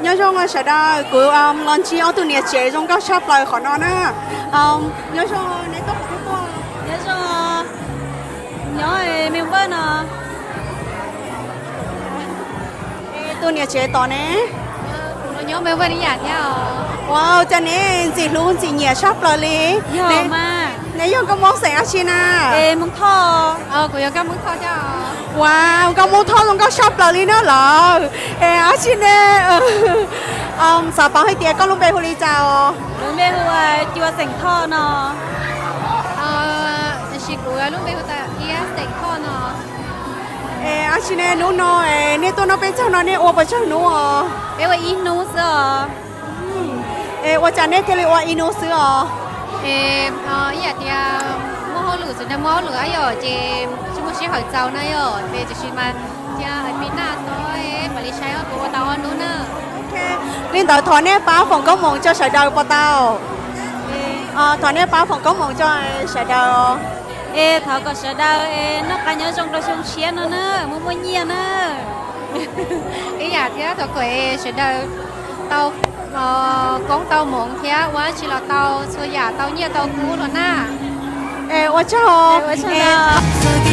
Nyob zoo sawv daws, kuv los ntsib ob tug niam tsev zoo nkauj tshaj plaws qhov no na. Nyob zoo, neb tuaj qhov twg tuaj? Nyob zoo, nyob Melbourne no. Tus niam tsev tod ne? Nyob Melbourne ib yam thiab. Ua cas neb ntxim hlub ntxim nyiam tshaj plaws li. Neb yog nkauj Hmoob xeem dab tsi na? Kuv yog nkauj Hmoob Thoj thiab. Ua, nkauj Hmoob Thoj zoo nkauj tshaj plaws li na lawm. Es dab tsi ne, xav paub hais tias koj lub npe hu li cas os? Lub npe hu Cua xeem Thoj no. Tab sis kuv lub npe hu tas Iab xeem Thoj no. Es dab tsi ne, hnub no nej tuaj noj peb caug no nej ua puas tsawg hnub os? Peb ua ib hnub xwb os. Es ua cas nej thiaj li ua ib hnub xwb os? Es ib yam tias muaj hauj lwm, txawm tias muaj hauj lwm yom, ces tsis muaj sij hawm txaus na yom, ces tiam sis mas cia pib naj tod mam li saib, kuv ua tau ob hnub na. Li ntawd thov nej pab foom koob hmoov rau sawv daws puas tau? Thov nej pab foom koob hmoov rau sawv daws. Es thov kom sawv daws es noj qab nyob zoo rau xyoo tshiab no na, muaj muaj nyiaj na. Ib yam thiab, thov kom sawv daws tau koob tau hmoov thiab ua dab tsi los tau txhua yam, tau nyiaj tau kub los na. Es ua tsaug.